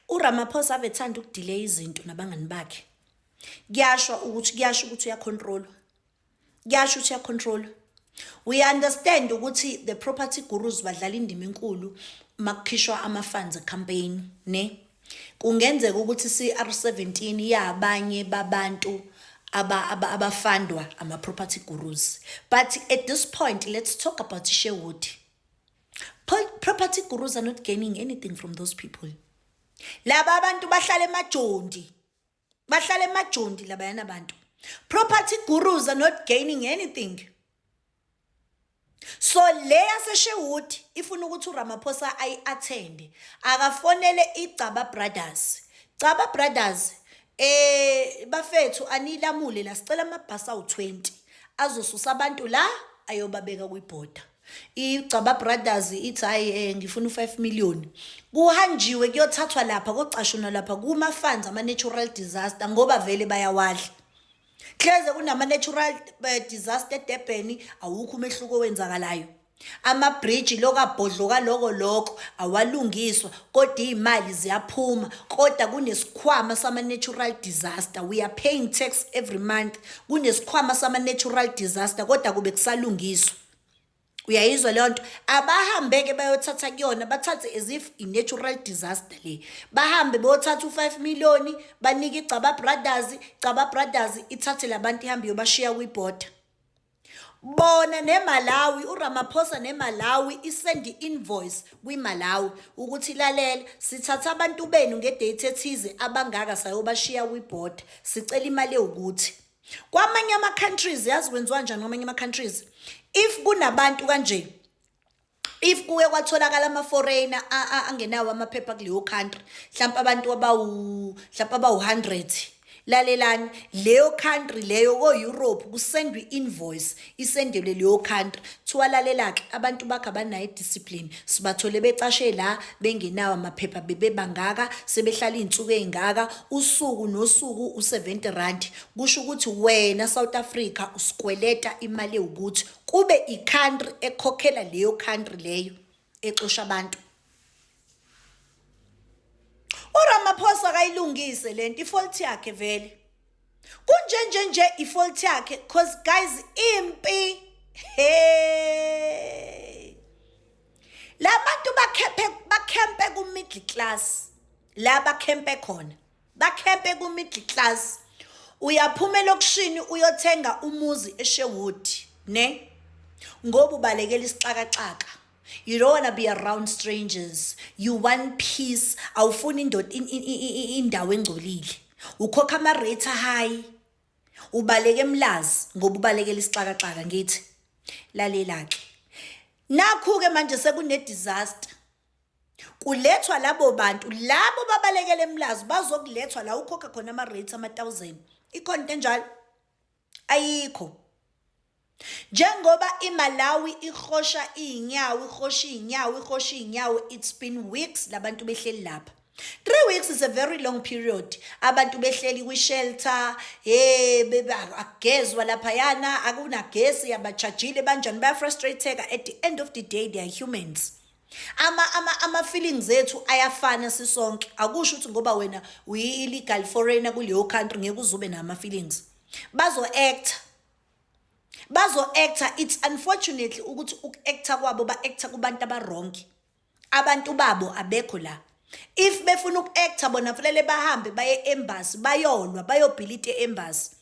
URamaphosa ave ethanda ukudelay izinto nabangani bakhe. Kuyasho ukuthi, kuyasho ukuthi uyacontrolwa. Kuyasho ukuthi uyacontrolwa. We understand ukuthi the property gurus badlala indima enkulu makukhishwa ama-funds e-campaign, ne? Kungenzeka ukuthi CR17 yabanye babantu abafandwa ama-property gurus. But at this point, let's talk about Sherwood. Property gurus are not gaining anything from those people. Laba abantu bahlala emajondi. Bahlala emajondi labayana bantu. Property gurus are not gaining anything. So le yaseSherwood ifuna ukuthi uRamaphosa ayi-attende. Akafonele iGcaba Brothers. Gcaba Brothers, bafethu, anilamule la, sicela amabhasi awu-20 azosusa abantu la ayobabeka kwibhoda. IGcaba Brothers ithi, "Hayi, ngifuna u5 million." Kuhanjiwe kuyothathwa lapha, kocashunwa lapha kuma funds ama natural disaster, ngoba vele bayawadla. Hleze kunama natural disaster eDurban, awukho umehluko owenzakalayo. Ama-bridge lokabhodloka loko lokho awalungiswa, kodwa iy'mali ziyaphuma, kodwa kunesikhwama sama-natural disaster. We are paying tax every month, kunesikhwama sama-natural disaster, kodwa kube kusalungiswa. Uyayizwa leyo nto? Abahambe-ke bayothatha kuyona, bathathe as if i-natural disaster le. Bahambe bayothatha u-5 million, banike iGcaba Brothers. Gcaba Brothers ithathe labantu, ihambe iyobashiya kwibhoda. Bona neMalawi, uRamaphosa neMalawi, isend invoice kwiMalawi ukuthi, "Lalela, sithatha abantu benu ngedate ethize, abangaka, sayobashiya kwibhoda, sicela imali ewukuthi." Kwamanye ama-countries, yazi kwenziwa njani kwamanye ama-countries? If kunabantu kanje, if kuye kwatholakala ama-foreigner angenawo amaphepha kuleyo country, mhlawumpe abantu mhlawumpe abawu-100, lalelani, leyo country leyo ko-Europe kusendwa i-invoice, isendelwe leyo country, kuthiwa, "Lalela-ke, abantu bakho abanayo i-discipline, sibathole becashe la bengenawo amaphepha, bebebangaka, sebehlala iy'nsuku ey'ngaka, usuku nosuku u-R70, kusho ukuthi wena South Africa usikweleta imali ewukuthi." Kube i-country ekhokhela leyo country leyo exosha abantu. URamaphosa akayilungise lento, ifault yakhe vele. Kunje nje nje ifault yakhe, 'cause guys, impi, hey, labantu bakhephe, bakhempe ku middle class. La bakhempe khona, bakhempe ku middle class. Uyaphuma elokishini uyothenga umuzi eSherwood, ne, ngoba ubalekela isixakaxaka. You don't want to be around strangers, you want peace. Awufuni indoda indawo engcolile. Ukhokha ama rate high, ubaleke eMlazi ngoba ubalekela isixakaxaka. Ngithi lalela ke, nakhu ke manje sekune disaster, kulethwa labo bantu labo babalekele eMlazi, bazokulethwa la ukhokha khona ama rates ama 1000. Ikhona into enjalo? Ayikho. Njengoba iMalawi ihosha iy'nyawo, ihosha iy'nyawo, ihosha iy'nyawo, it's been weeks labantu behleli lapha. 3 weeks is a very long period abantu behleli kwi-shelter. Hey, akugezwa laphayana, akunagesi, abachajile, banjani, bayafrustrateka. At the end of the day, they are humans. Ama feelings ethu ayafana sisonke. Akusho ukuthi ngoba wena uyi-illegal foreigner kuleyo country ngeke uzube nama feelings. Bazo-acta, bazo-acta. It's unfortunately ukuthi uku-acta kwabo, ba-acta kubantu aba-wrong. Abantu babo abekho la. If befuna uku-acta bona, fanele bahambe baye embassy, bayolwa, bayobhilita e-embassy,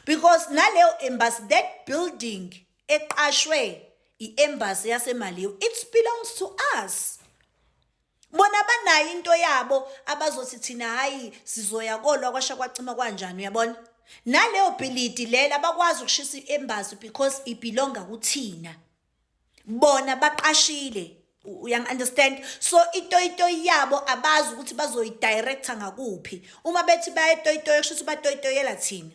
because naleyo embassy, that building eqashwe i-embassy yaseMalawi, it belongs to us. Bona banayo into yabo abazothi, "Thina hayi, sizoya kolwa kwasha kwacima kanjani." Uyabona naleyo bhilidi lela, bakwazi ukushisa i-embassy because ibelonga kuthina, bona baqashile. Uyang-understand? So itoyitoyi yabo abazi ukuthi bazoyidirecta ngakuphi. Uma bethi bayatoyitoya, kusho ukuthi batoyitoyela thina,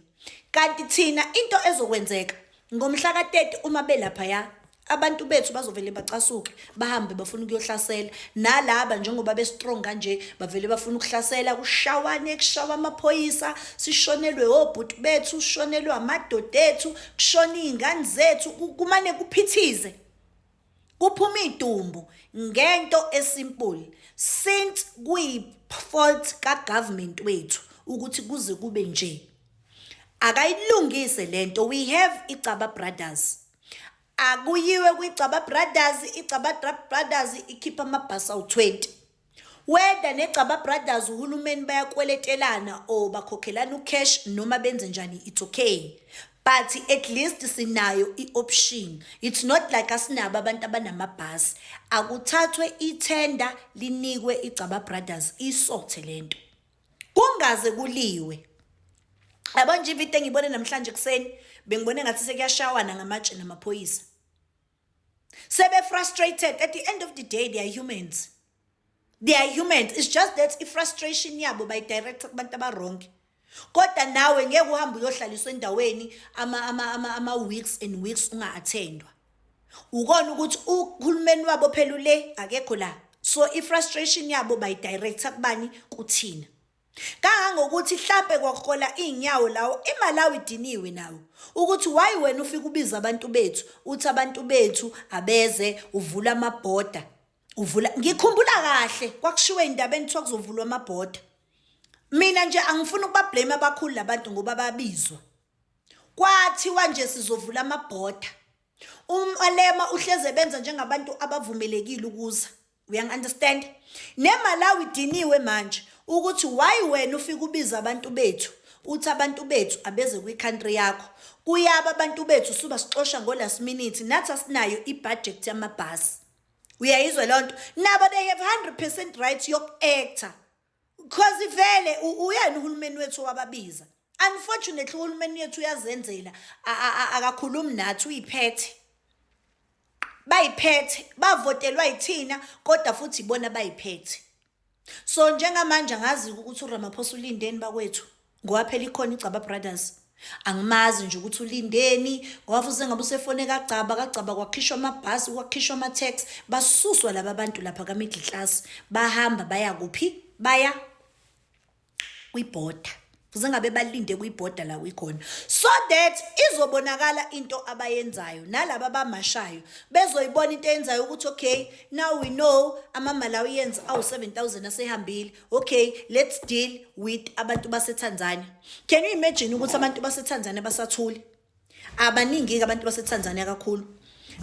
kanti thina into ezokwenzeka ngomhla ka-30, uma belaphaya, abantu bethu bazovele bacasuke, bahambe bafuna ukuyohlasela nalaba. Njengoba be-strong kanje, bavele bafuna ukuhlasela, kushawane, kushawa amaphoyisa, sishonelwe obhuti bethu, sishonelwe amadoda ethu, kushona iy'ngane zethu, kumane kuphithize. Kuphuma idumbu ngento esimple since kuyi fault ka government wethu ukuthi kuze kube nje. Akayilungise lento. We have iCaba Brothers. Akuyiwe kwiCaba Brothers, iCaba Brothers ikhipha amabhasi awu-20. Whether neCaba Brothers uhulumeni bayakweletelana or bakhokhelana ucash noma benze njani, it's okay. But at least sinayo i-option. It's not like asinabo abantu abanamabhasi. Akuthathwe ithenda linikwe iCaba Brothers isothe lento. Kungaze kuliwe. Yabo nje ividiyo engiyibone namhlanje ekuseni, bengibone ngathi sekuyashawana ngamatshe namaphoyisa. Sebe frustrated. At the end of the day, they are humans. They are humans. It's just that i-frustration yabo bayidirect kubantu aba-wrong. Kodwa nawe ngeke uhambe uyohlaliswa endaweni ama weeks and weeks unga-attendwa. Ukona ukuthi uhulumeni wabo phela ule akekho la. So i-frustration yabo bayidirecta kubani? Kuthina. Kangangokuthi hlampe kwakuhola iy'nyawo lawo iMalawi idiniwe nawo ukuthi why wena ufike ubiza abantu bethu, uthi abantu bethu abeze, uvula amabhoda, uvula. Ngikhumbula kahle kwakushiwo ey'ndabeni kuthiwa kuzovulwa amabhoda. Mina nje angifuni ukubablame abakhulu labantu ngoba babizwa. Kwathiwa nje sizovula amabhoda. UMalema uhleze benza njengabantu abavumelekile ukuza. Uyangi-understand? NeMalawi idiniwe manje ukuthi why wena ufike ubiza abantu bethu, uthi abantu bethu abeze kwi-country yakho. Kuyaba abantu bethu suba sixosha ngo last minute, nathi asinayo i-budget yamabhasi. Uyayizwa leyo nto? Nabo they have 100% right yoku-acta. Because vele uyena uhulumeni wethu wababiza. Unfortunately uhulumeni wethu uyazenzela, akakhulumi nathi, uyiphethe. Bayiphethe, bavotelwa yithina kodwa futhi ibona bayiphethe. So njengamanje angazi ukuthi uRamaphosa ulindeni bakwethu, ngoba phela ikhona iCaba Brothers. Angimazi nje ukuthi ulindeni, ngoba futhi sengabe usefone kaGcaba, kaGcaba kwakhishwa amabhasi, kwakhishwa ama-taxi, basuswa laba bantu lapha ka-middle class, bahamba baya kuphi? Baya kwibhoda. Fuze ngabe balinde kwibhoda la kwikhona so that izobonakala into abayenzayo, nalaba abamashayo bezoyibona into eyenzayo ukuthi okay, now we know ama-Malawians awu-7000 asehambile. Okay, let's deal with abantu baseTanzania. Can you imagine ukuthi abantu baseTanzania basathule? Abaningi-ke abantu baseTanzania kakhulu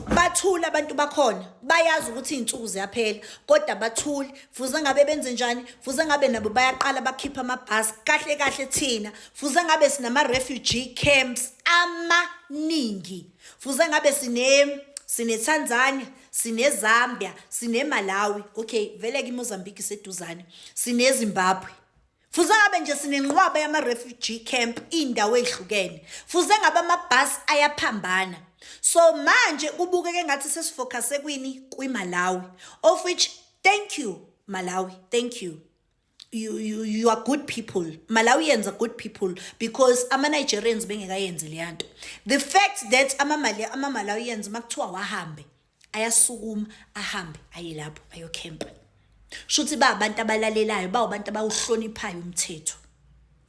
bathule. Abantu bakhona bayazi ukuthi iy'nsuku ziyaphela kodwa bathule. Fuze ngabe benze njani? Fuze ngabe nabo bayaqala bakhipha amabhasi. Kahle kahle thina fuze ngabe sinama-refugee camps amaningi. Fuze ngabe sine-Tanzania, sine-Zambia, sine-Malawi, okay, vele-ke iMozambique iseduzane, sine-Zimbabwe. Fuze ngabe nje sinenqwaba yama-refugee camp iy'ndawo ey'hlukene. Fuze ngabe amabhasi ayaphambana. So manje kubukeke ngathi sesifocuse kwini? KwiMalawi, of which thank you Malawi, thank you. You are good people. Malawians are good people because ama-Nigerians bengekayenzi leya nto. The fact that ama-Malawians makuthiwa wahambe ayasukuma ahambe aye lapho ayokhempa, shuthi ba abantu abalalelayo, bawubantu abawuhloniphayo umthetho.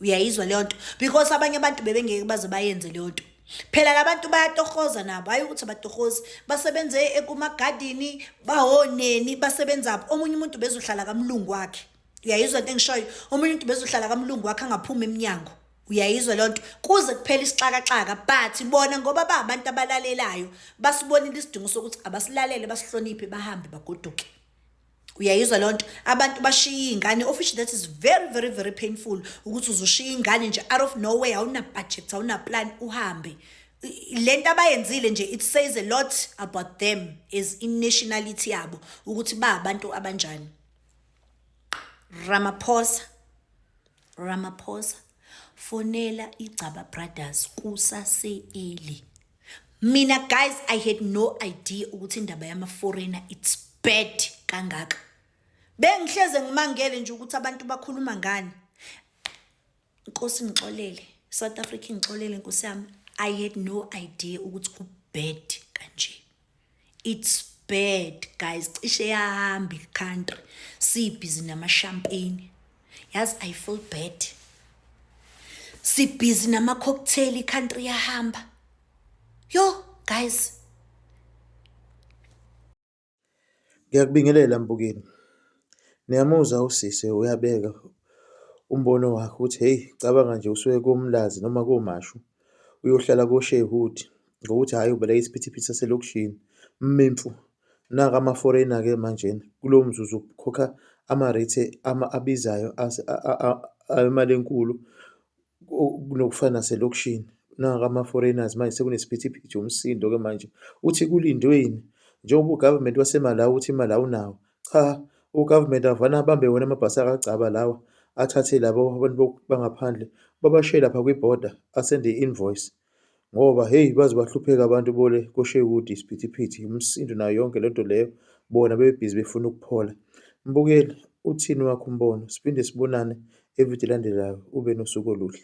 Uyayizwa leyo nto? Because abanye abantu bebengeke baze bayenze leyo nto. Phela labantu bayatohoza nabo, hayi ukuthi abatohozi, basebenze ekumagadini, bahoneni, basebenzaphi. Omunye umuntu bezohlala kamlungu wakhe. Uyayizwa into engishoyo? Omunye umuntu bezohlala kamlungu wakhe angaphumi eminyango. Uyayizwa leyo nto? Kuze kuphela isixakaxaka. But bona ngoba ba abantu abalalelayo, basibonile isidingo sokuthi abasilalele, basihloniphe, bahambe bagoduke. Uyayizwa leyo nto? Abantu bashiya iy'ngane, of which that is very very very painful, ukuthi uzoshiya ingane nje out of nowhere, awuna budget, awuna plan, uhambe. Lento abayenzile nje, it says a lot about them as i-nationality yabo, ukuthi ba abantu abanjani. Ramaphosa, Ramaphosa, fonela iGcaba Brothers kusase-early. Mina guys, I had no idea ukuthi indaba yama-foreigner it's bad kangaka. Bengihleze ngimangele nje ukuthi abantu bakhuluma ngani. Nkosi ngixolele, South Africa ngixolele, nkosi yami. I had no idea ukuthi ku-bad kanje. It's bad guys, cishe yahamba i-country, sibhizi nama-champagne. Yazi, I feel bad. Sibhizi nama-cocktail, i-country yahamba. Yo guys. Ngiyakubingelela mbukeli. Niyamuzwa usisi uyabeka umbono wakhe ukuthi hheyi, cabanga nje usuke koMlazi noma koMashu uyohlala koShehudi ngokuthi hhayi ubaleka isiphithiphithi saselokishini. Mmimfu nanka ama-foreigner-ke manjena kulowo mzuzu ukhokha ama-rate abizayo imali enkulu kunokufana naselokishini. Nanka ama-foreigners manje sekunesiphithiphithi, umsindo-ke manje. Uthi kulindweni njengoba u-government waseMalawi uthi imali awunawo, cha u-government avane abambe wona amabhasi akaGcaba lawa, athathe labo abantu bangaphandle babashiye lapha kwibhoda, asende i-invoice ngoba hheyi baze bahlupheka abantu bole koShewudi, isiphithiphithi, umsindo nayo yonke lento leyo, bona bebhizi befuna ukuphola. Mbukeli, uthini owakho umbono? Siphinde sibonane evidweni elandelayo. Ube nosuku oluhle.